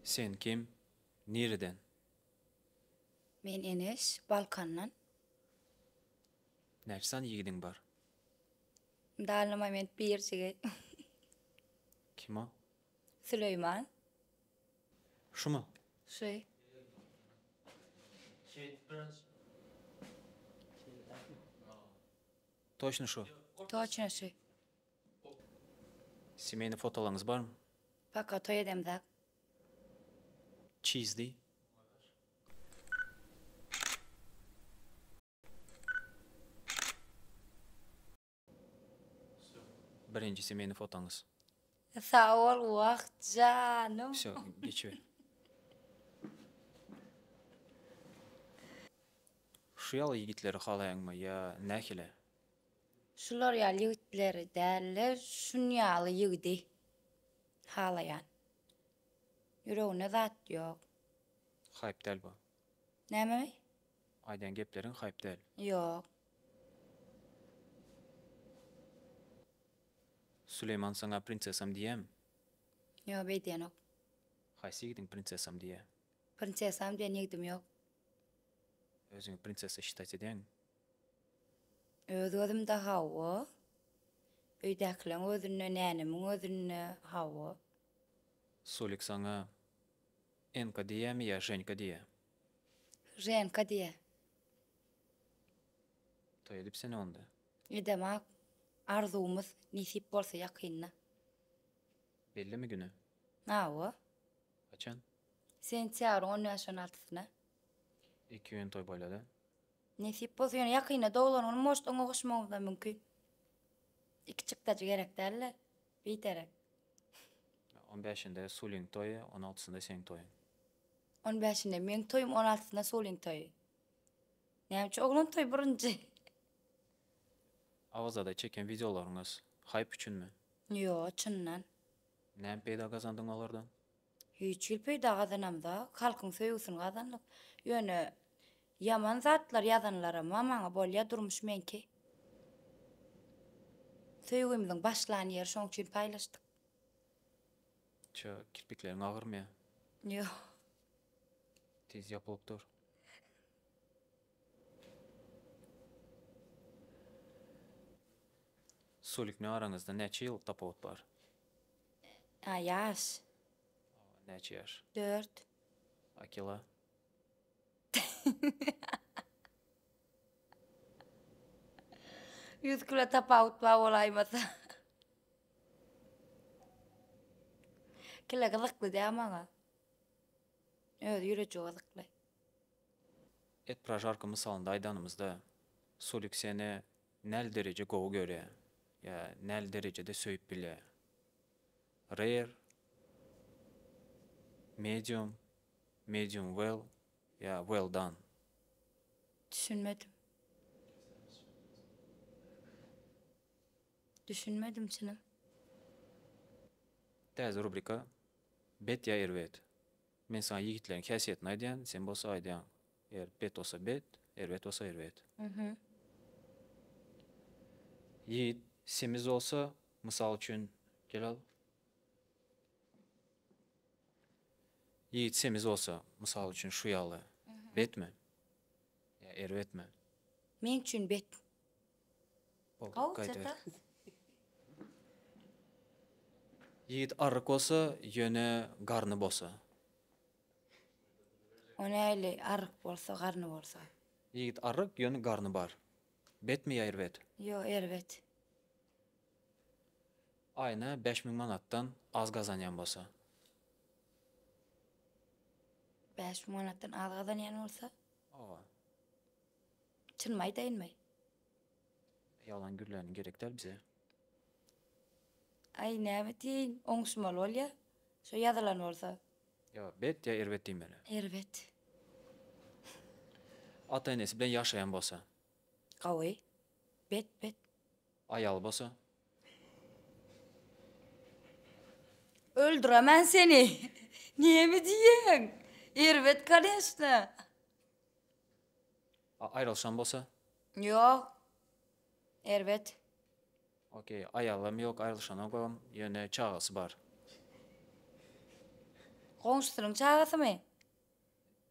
Sen kim? Nireden? Men Eneş, Balkandan. Näçe sany ýigidiň bar? Dany moment birjigi. Kim o? Süleýman. Şumy? Şu. Toçno şu. Toçno şu. Semeyny fotolaryňyz barmy? Paka toý edemzak. Çizdi. Birinji semeyny fotoňyz. Sag bol wah janym. Wsё, geçiber. Şu ýaly ýigitleri halaýaňmy ýa nähili? Şular ýaly ýigitleri dälde şun ýaly ýigidi halaýan. Ýüreginde zat ýok. Haýp däl bu. Nämemi? Aýdýan gepleriň haýp däl. Ýok. Süleýman saňa prinsesam diýýämi? Ýok beýdýänok. Haýsy ýigidiň prinsesam diýýä? Prinsesam diýen ýigidim ýok. Özüňi prinsesa şitat edýäňmi? Öz gözümde hawa. Öýdäkileň gözünde, nänemiň gözünde hawa. Sulik saňa Enka diýýämi ýa Ženka diýýä? Ženka diýýä. Toý edipsene onda. Edemak. Arzuwymyz nesip bolsa ýakynda. Bellimi güni? Hawa. Haçan? Sentýabryň on bäş-on altysyna. Iki gün toý bolýada. Nesip bolsa ýöne ýakynda doglan gün может oňa goşmagymyzam mümkin. Iki çykdajy gerek dälde biderek. On bäşinde Suliň toýy, on altysynda seň toýuň. On bäşinde meň toýum, on altysynda Suliň toýy. Näme üçin oglan toýy birinji? Awazada çeken wideolaryňyz haýp üçinmi? Ýo, çyndan. Näme peýda gazandyň olardan? Hiç hili peýda gazanamzok, halkyň söýgüsini gazandyk. Ýöne ýaman zatlar ýazanlarama maňa bolýa durmuş meňki. Söýgimiziň başlan ýeri şoň üçin paýlaşdyk. Ço kirpikleriň agyrmaýa? Ýok. Tiz ýapylyp dur. Sulik bilen araňyzda näçe ýyllyk tapawut bar? A ýaş. Näçe ýaş? Dört. Akila. Ýüz kilo tapawut bar bolaýmasa. Kile gyzykly däl maňa. Öz ýürejigi gyzykly. Et prožarka mysalynda aýdanymyzda, Sulik seni näl dereje gowy görýär ýa näl derejede söýüp bilýär? Rare, medium, medium well ýa well done. Düşünmedim. Düşünmedim çynym. Täze rubrika Bet ýa erbet. Men saňa ýigitleriň häsiýetini aýdýan, sen bolsa aýdýaň. Eger bet bolsa bet, erbet bolsa erbet. Ýigit semiz bolsa, mysal üçin, gel al. Ýigit semiz bolsa, mysal üçin, şu ýaly, betmi? Ýa erbetmi? Meň üçin bet. Boldy, Gowy gaýdyber. çata. Ýigit arryk bolsa, ýöne garny bolsa. O näli arryk bolsa, garny bolsa. Ýigit arryk, ýöne garny bar. Betmi ýa erbet? Ýo, erbet. Aýyna 5000 manatdan az gazanýan bolsa. 5000 manatdan az gazanýan bolsa? Hawa. Çynymy aýdaýynmy? Ýalan gürläniň gerek däl bize. Aý näme diýeýin, oňuşmaly bolýa. Şo ýazylan bolsa. Ýa bet ýa erbet diýmeli. Erbet. Ata-enesi bilen ýaşaýan bolsa. Gawy. Bet bet. Aýaly bolsa. Öldüremen seni. Näme diýýäň? Erbet koneşna. A aýrylşan bolsa? Ýok. Erbet. Okey, aýalam ýok, aýrylşanogam, ýöne çagasy bar. Goňşusynyň çagasymy?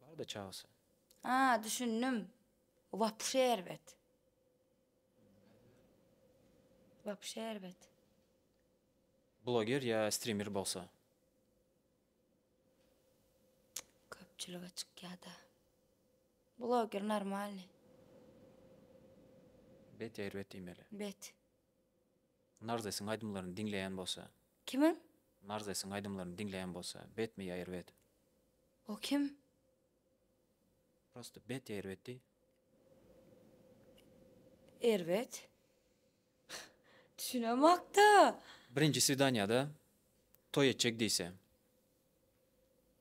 Bar-da çagasy. A, düşündim. Wapşe erbet. Wapşe erbet. Bloger ýa strimer bolsa? Köpçülige çykýada. Bloger normalny. Bet ýa erbet diýmeli. Bet. Narzesiň aýdymlaryny diňleýän bolsa. Kimiň? Narzesiň aýdymlaryny diňleýän bolsa, betmi ýa erbet? O kim? Prosto bet ýa erbet diý. Erbet. Düşünemakda. Birinji swidaniýada toý etjek diýse.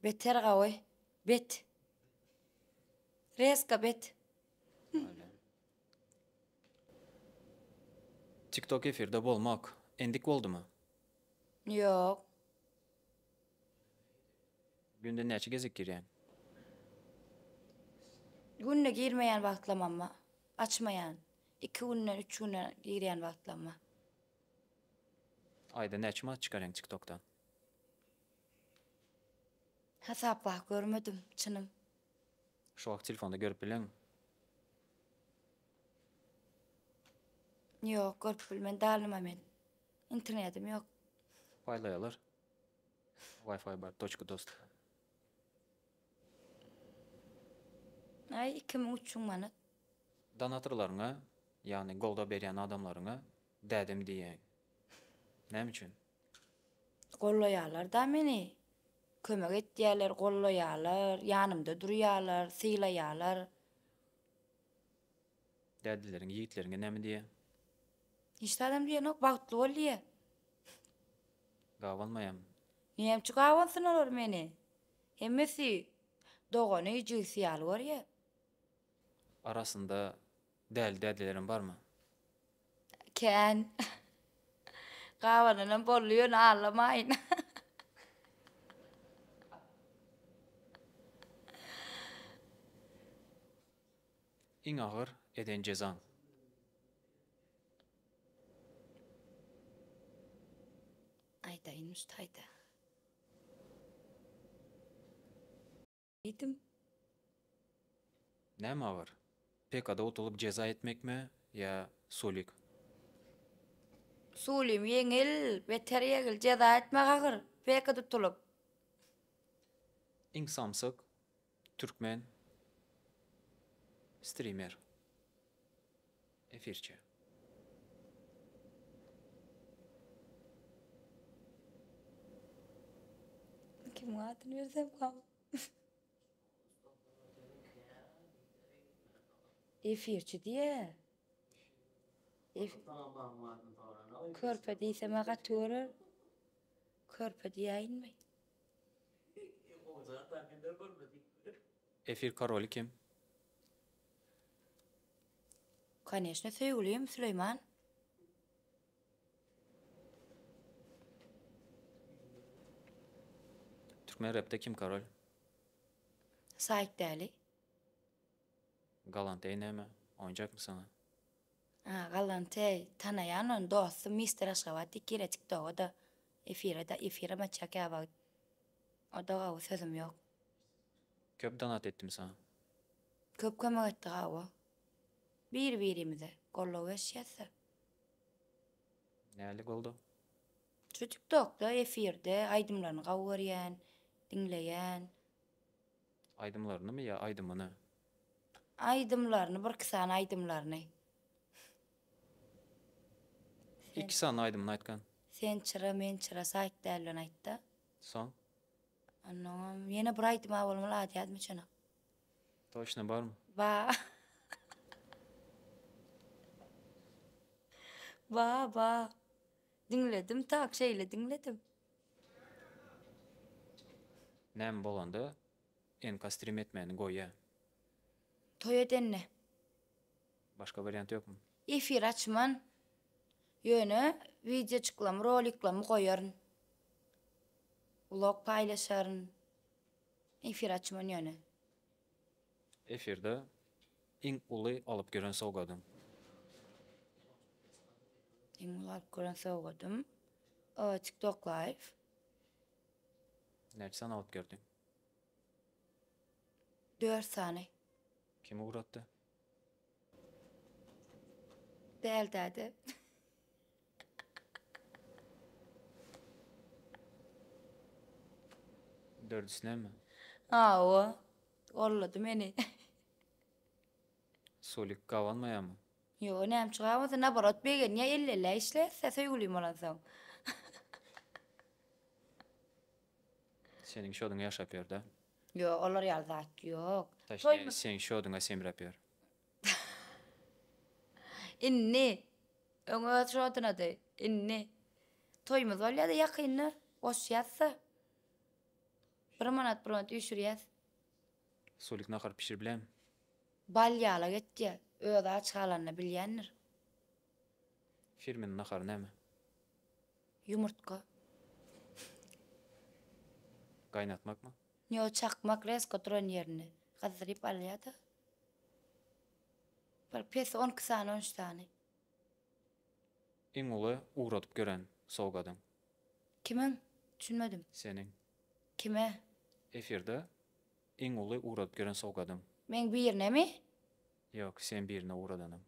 Beter gawy. Bet. Rezko bet. Tiktok efirde bolmak endik boldumy? Ýok. Günde näçe gezek girýäň? Günde girmeýän wagtlamam bar. Açmaýan. Iki günden, üç günden girýän wagtlam bar. Aýda näçe manat çykarýaň tiktokdan? Hasaplap görmedim, çynym. Şu wagt telefonda görüp bileňmi? Ýok, görüp bilmen, dally moment. Internetim ýok. Paýlaýarlar. Wi-Fi bar, toçka dostupa. Aý, 2000, 3000 manat. Donatorlaryňa, ýagny goldaw berýän adamlaryňa dädem diýýäň. Näme üçin? Gollaýarlar-da meni. Kömek etýärler, gollaýarlar, ýanymda durýarlar, sylaýarlar. Dädeleriň, ýigitleriňe näme diýýär? Hiç zadam diýenok, bagtly bol diýýär. Gabanmaýarmy? Näme üçin gabansyn olar meni? Hemmesi dogany, jigisi ýaly görýär. Arasynda däli dädelerem barmy? Kän. Gabananam boldy ýöne allamaýyn. Iň agyr eden jezaň? Aýdaýynmy şu taýda? Diýdim. Näme agyr? PK-da utulyp jeza etmekmi ýa sulik? Sulim ýeňil, beter ýegil, jeza etmek agyr, PK-da utulyp. Iň samsyk türkmen strimer. Efirçi. Kimiň adyny bersemkam? Efirçi diýä. Körpe diýsem-ä gaty görer. Körpe diýäýinmi? Efir koroly kim? Koneçno söýgülim Süleýman. Türkmen repde kim korol? Saýt däli. Galanteý näme? Oýunjakmy saňa? A Galanteý tanaýan ony dostum Mister Aşgabat diýip girýär tiktoga-da efire-de efirem açýar käwagt. O-da gawy sözüm ýok. Köp donat etdimi saňa? Köp kömek etdi gawy. Bir birimize goldaw berişýäsda. Näli goldaw? Şu tiktokda efirde aýdymlaryny gawy görýän, diňleýän. Aýdymlarynymy ýa aýdymyny? Aýdymlaryny birki sany aýdymlaryny. Iki sany aýdymyny aýtgan. Sen çyra men çyra saýt dälden aýtda. Soň? Onnoňam ýene bir aýdym-a bolmaly ady ýadyma düşenok. Toçno barmy? Ba. Ba ba. Diňledim tak şeýle diňledim. Näme bolanda NK strim etmäni goýýa. Toý edende. Başga wariant ýokmy? Efir açman. Ýöne wideojyklamy roliklamy goýaryn. Vlog paýlaşaryn. Efir açman ýöne. Efirde iň uly alyp gören sowgadyň? Iň uly alyp gören sowgadym TikTok live. Näçe sany alyp geldiň? Dört sany. Kim ugratdy? Däl däde. Dördüsinemi? Hawa. Gollady meni. Sulik gabanmaýamy? Ýok, näme üçin gabansyn, naborot begenýä, elli-ellä işleýäs-dä söýgülim bolansoň. Seniň şoduňa ýaşap ýör-dä. Ýok, olar ýaly zat ýok. Toýmy? Seň şoduňa semräp ýör. Indi. Öň öz şodunady. Indi. Toýumyz bolýa-da ýakynda. Goşýas-da. Bir manat, bir manat üýşürýäs. Sulik nahar pişirip bilämi? Bal ýalak etýä. Özi aç galanyny bilýändir. Firmeniň nahary näme? Ýumurtga. Gaýnatmakmy? Ýo, çakmak rezko duran ýerinde. Gyzdyryp alýa-da. Bir pesi on iki sany, on üç sany. Iň uly ugradyp gören sowgadyň? Kimiň? Düşünmedim. Seniň. Kime? Efirde iň uly ugradyp gören sowgadyň? Meň birinemi? Ýok, sen birine ugradanyň.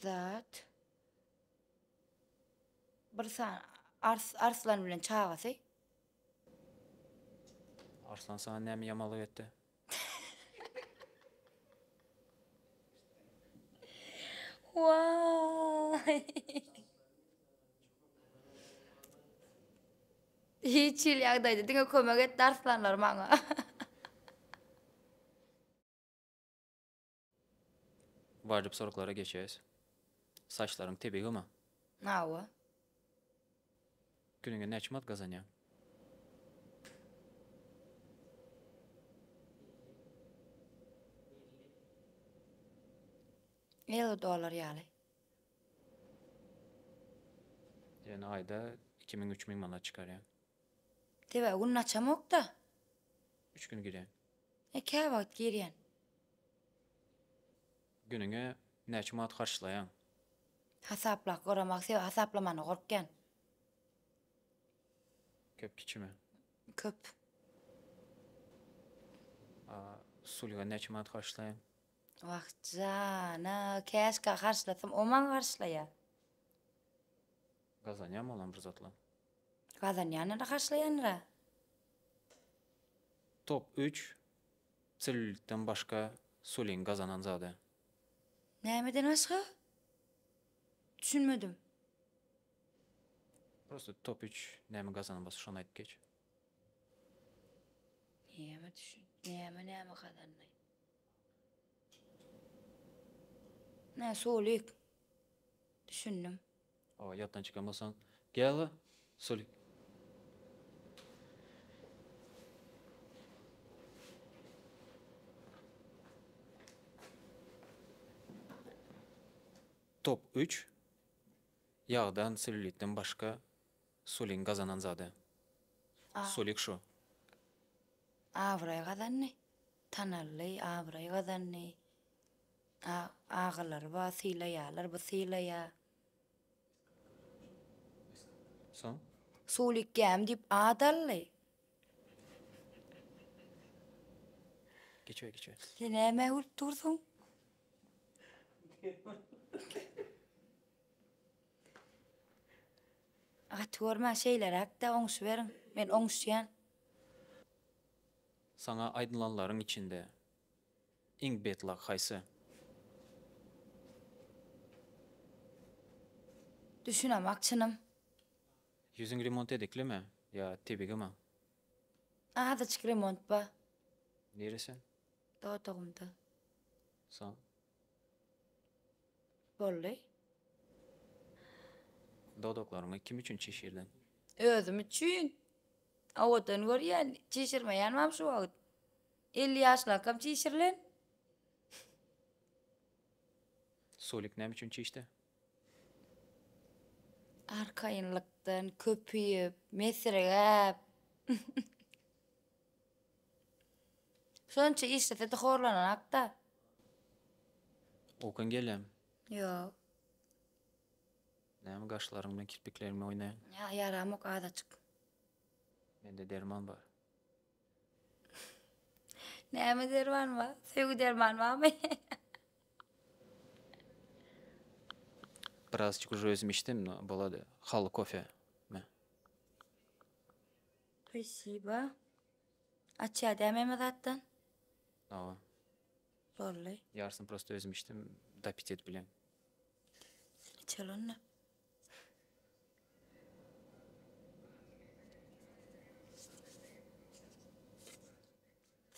Zat. Bir sany Ars Arslan bilen çagasy. Arslan saňa näme ýamanlyk etdi? Waý. Hiç hili ýagdaýda diňe kömek etdi arslanlar maňa. Wajyp soraglara geçýäs. Saçlaryň tebigymy? Hawa. Günüňe näçe manat gazanýaň? 50 dollar ýaly. Ýöne aýda 2000 3000 manat çykarýaň. Sebäbi gün açamok-da. Üç gün girýäň. E, käwagt girýän. Günüňe näçe manat harçlaýaň? Hasaplap göremok, sebäbi hasaplamana gorkýan. Köp kiçimi? Köp. A Sulga näçe manat harçlaýaň? Wah jana, käşgä harçlasam, o maňa harçlaýar. Gazanýarmy olam bir zatlar? Gazanýandyr, harçlaýandyr-a. Top üç Sellulitden başga Suliň gazanan zady. Nämeden başga? Düşünmedim. Prosta top üç näme gazanan bolsa şony aýdyp geç. Näme düşün? Näme näme gazandy? Nä Sulik. Düşündim. Owa ýatdan çykan bolsaň gel Sulik. Top üç ýagdan sellulitden başga Suligiň gazanan zady. Sulik şu. Abraý gazandy. Tanaldy, abraý gazandy. Agalary bar, sylaýarlar, bu sylaýar. Soň? Sulik gämi diýip ad aldy. Geçiber, geçiber. Sen nämä gülüp dursuň? Gaty görmäň şeýleräk-dä oňşuberiň. Men oňuşýan. Saňa aýdylanlaryň içinde Iň bet lak haýsy? Düşünemak çynym. Ýüzüň remont ediklimi ýa tebigymy? Azajyk remont ba. Niresi? Dodagymda. Soň? Boldy. Dodaklaryňy kim üçin çişirdiň? Özüm üçin. Owadan görýän, çişirmeýänmam şu wagt. 50 ýaşlakam çişirilen. Sulik näme üçin çişdi? Arkaýynlykdan köpüýip, mesirgäp. Şonça işlese-de horlananakda. Ukyň gelýämi? Ýok. Näme gaşlaryň bilen kirpikleriň bilen oýnaýaň? Ýa, ýaramok azajyk. Mende derman bar. Näme derman bar? Söýgi derman barmy? Birazçyk uje özüm içdim, no bolady. Haly kofe. Me. Spasiba. Açýar dämi hemme zatdan? Hawa. Boldy. Ýarsyny prosto özüm içdim, dopit edip bilen. Sen içeli onda.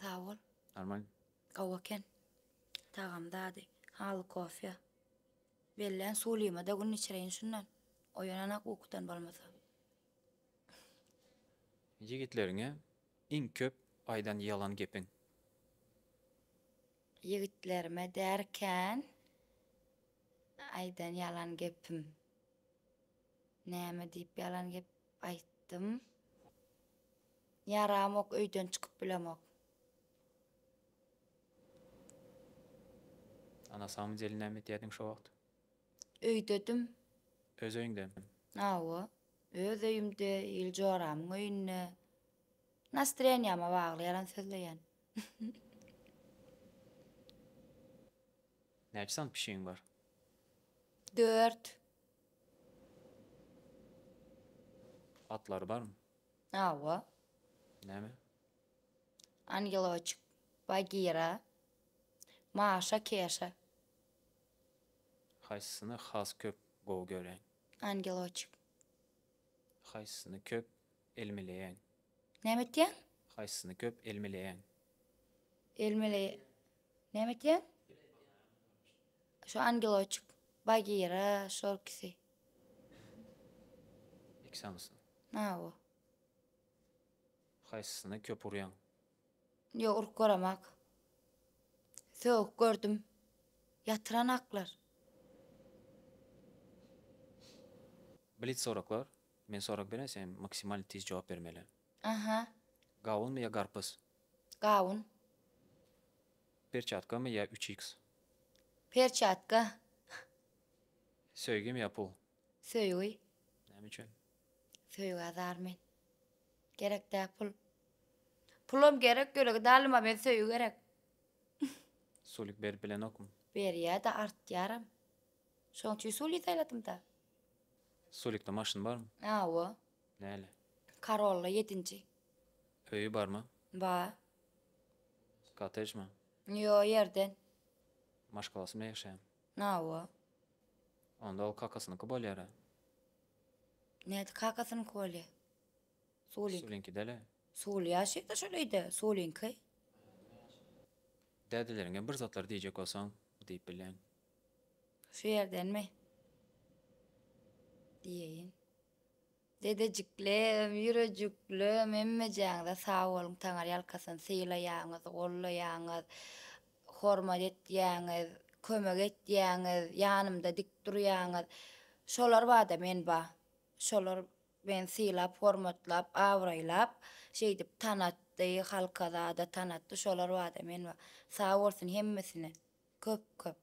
Sag bol. Normal. Gowy eken. Tagam dady. Haly kofe. Bellän suwlyma-da gün içireýin şundan. Oýananak ukudan bolmasa. Ýigitleriňe iň köp aýdan ýalan gepiň? Ýigitlerime därkän aýdan ýalan gepim. Näme diýip ýalan gep aýtdym? Ýaramok öýden çykyp bilemok. A na samom dele näme etýädiň şo wagt? Öýdedim. Öz öýüňdemi? Hawa. Öz öýümde, il joramyň öýünde. Nastreniýama bagly ýalan sözleýän. Näçe sany pişigiň bar? Dört. Atlary barmy? Hawa. Näme? Angeloçik, Bagira, Maşa, Keşa. Haýsysyny has köp gowy görýäň? Angeloçik. Haýsysyny köp elmeleýäň? Näme etýäň? Haýsysyny köp elmeleýäň? Elmeleýä. Näme etýäň? Şu angeloçik, Bagira, şol ikisi. Iki sanysy. Hawa. Haýsysyny köp urýaň? Ýok, urup göremak. Sögüp gördüm. Ýatyran aklar. Blitz soraklar. Men sorag beren sen maksimal tiz jogap bermeli. Aha. Gawunmy ýa garpyz? Gawun. Perçatkamy ýa üç iks? Perçatka. Söýgimi ýa pul? Söýgi. Näme üçin? Söýgä zar men. Gerek däl pul. Pulam gerek ýöne dalyma men söýgi gerek. Sulik berip bilenokmy? Berýä-de artýaram. Şoň üçin Suliý saýladym-da. Sulikde maşyn barmy? Hawa. Näle? Karolla ýedinji. Öýi barmy? Bar. Kottejmi? Ýo, ýerden. Maşgalasy bilen ýaşaýarmy? Hawa. Onda ol kakasynyňky bolýar-a? Nädip kakasynyňky bolýar? Suliňki. Suliňki däl-ä. Suli ýaşaýar-da şol öýde, Suliňki. Dädeleriňe bir zatlar diýjek bolsaň, diýip bilýäň. Şu ýerdenmi? Diýeýin. Dedejiklem, ýürejiklem, hemmejäňize sag boluň, Taňryýalkasyn sylaýaňyz, gollaýaňyz, hormat etýäňiz, kömek etýäňiz, ýanymda dik durýaňyz. Şolar barda men bar. Şolar meni sylap, hormatlap, abraýlap, şeýdip tanatdy, halka zada tanatdy. Şolar barda men bar. Sag bolsun hemmesine. Köp köp.